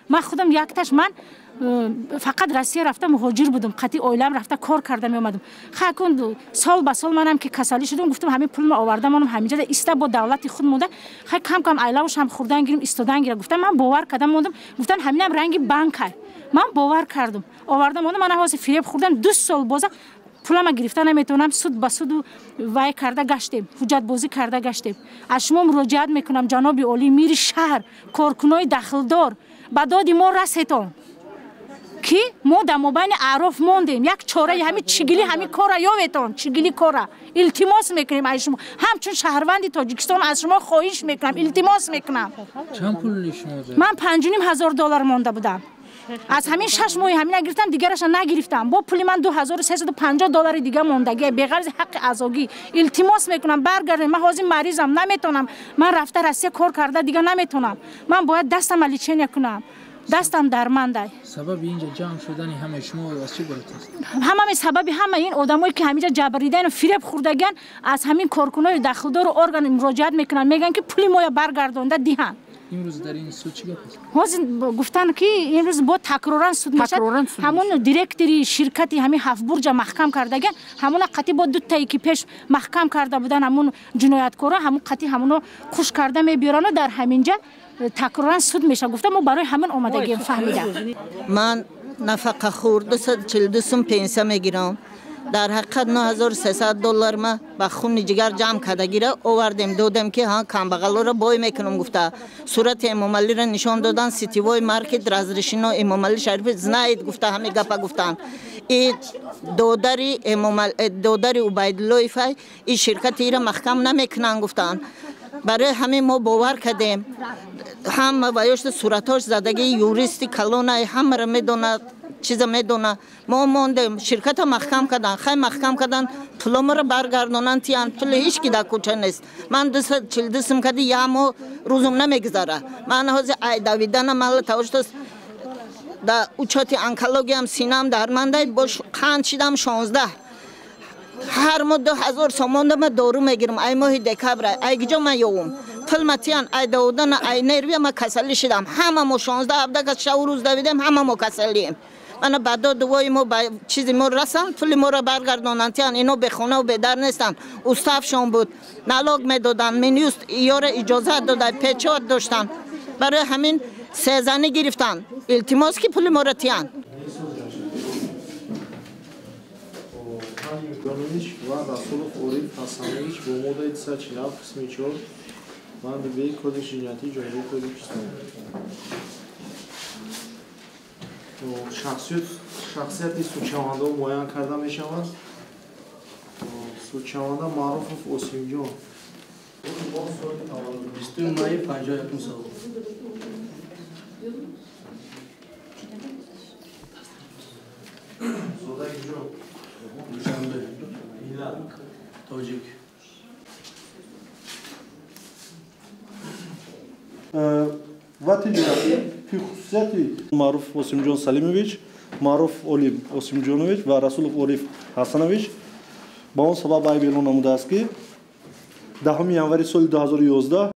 Ман худам якташ ман фақат Россия рафта муҳоҷир будам, қатъи оилам рафта кор карда меомадам. Хай кун сол ба сол манам ки касалӣ шудам, гуфтам ҳамин пулма оварда монам ҳаминҷа иста бо давлати худ монда, хай кам кам айлавушам хурдан гирим, истодан гира. Гуфтам ман бовар карда мондам, гуфтан ҳаминам ранги банкай. Ман бовар кардам, оварда мондам, ман ҳозир фиреб хӯрдам, 2 сол боза пулама гирифта наметавонам, суд ба суду вай карда гаштем, ҳуҷҷатбозӣ карда гаштем. Аз шумо муроҷиат мекунам, ҷаноби олӣ, мири шаҳр, коркунои дахлдор, ба доди мо расетон, ки мо дар мобайни аъроф мондем. Як чораи ҳамин чигили ҳамин кора ёветон, чигили кора. Илтимос мекунем аз шумо, ҳамчун шаҳрванди Тоҷикистон аз шумо хоҳиш мекунам, илтимос мекунам. Чанд пул шумо? Ман 5500 доллар монда будам. Аз ҳамин 6 моҳи ҳамина гирифтам, дигараша нагирифтам. Бо пули ман 2350 доллари дига мондагӣ, беғарзи ҳаққи аъзогӣ. Илтимос мекунам, баргардем. Ман ҳозир маризам, наметонам. Ман рафта Россия кор карда дига наметонам. Ман бояд дастама лечения кунам. Дастам дармандай. Сабаби инҷа ҷамъ шудани ҳамаи шумо аз чӣ барот аст? Ҳамаи сабаби ҳама ин одамое ки ҳаминҷа ҷабридану фиреб хӯрдагиан, аз ҳамин коркунои дахлдору орган муроҷиат мекунанд, мегӯянд ки пули моя баргардонда диҳанд. Имрӯз дар ин суд чӣ гап аст? Ҳозир гуфтанд ки имрӯз бо такроран суд мешавад. Ҳамон директори ширкати ҳамин ҳафтбурҷа маҳкам кардагиан, ҳамона қатъи бо дутае ки пеш маҳкам карда будан ҳамон ҷинояткоро, ҳамон қатъи ҳамоно хуш карда мебиёрану дар ҳаминҷа такроран суд мешавад. Гуфта мо барои ҳамин омадагием, фаҳмида. Ман нафақахӯр 242 сум пенсия мегирам. Дар ҳақиқат 9300 доллар ма ба хуни ҷигар ҷамъ кардагира овардем, додем ки ҳа камбағалоро бой мекунам гуфта. Сурати Эмомалиро нишон додан, сетевой маркет разрешено, Эмомали Шариф знает гуфта, ҳамин гапа гуфтанд. И додари Эмомал, додари Убайдуллоевай и ширкати ира маҳкам намекунанд гуфтанд. Барои ҳамин мо бовар кардем. Ҳама ваёшта суратҳош задагӣ, юристи калонай, ҳамаро медонад, чиза медона. Мо мондем, ширката маҳкам кардан, хай маҳкам кардан, пуломаро баргардонанд тиян, пули ҳеҷ ки дар кӯча нест. Ман 242 сум кади як моҳ рӯзум намегузара. Ман ҳозир ай давидана мала тавошта да учоти онкологиям синам дармандай, бош қанд шидам 16. Ҳар моҳ 2000 сомон ма дору мегирам, ай моҳи декабр, ай гиҷо ман ёвум. Пул матиян, ай даводана, ай нервия ма касалӣ шидам. Ҳама мо 16-17 кас шаву рӯз давидем, ҳама мо касалием. Мана ба дод дувои мо ба чизи мо расанд, пули моро баргардонанд тиян. Ино бехонаву бедар нестанд. Уставшон буд, налог медоданд, Минюст ёра иҷозат дода, печот доштанд. Барои ҳамин сезанӣ гирифтанд. Илтимос ки пули моро тиян. Ва Расулов Ориф Ҳасанович бо моддаи 247 қисми 4 банди Б Кодекси ҷиноятии Ҷумҳурии Тоҷикистон. Шахсияти судшавандао муайян карда мешавад. Судшаванда Маъруфов Осимҷон. 20 майи 51 сол. Зодаи куҷо? Душанбе. Миллат? Тоҷик. Ва тиҷоратӣ ки хусусияти Маъруф Осимҷон Салимович, Маъруф Олим Осимҷонович ва Расулов Ориф Ҳасанович ба он сабаб айб эълон намудааст, ки 10 январи соли 2011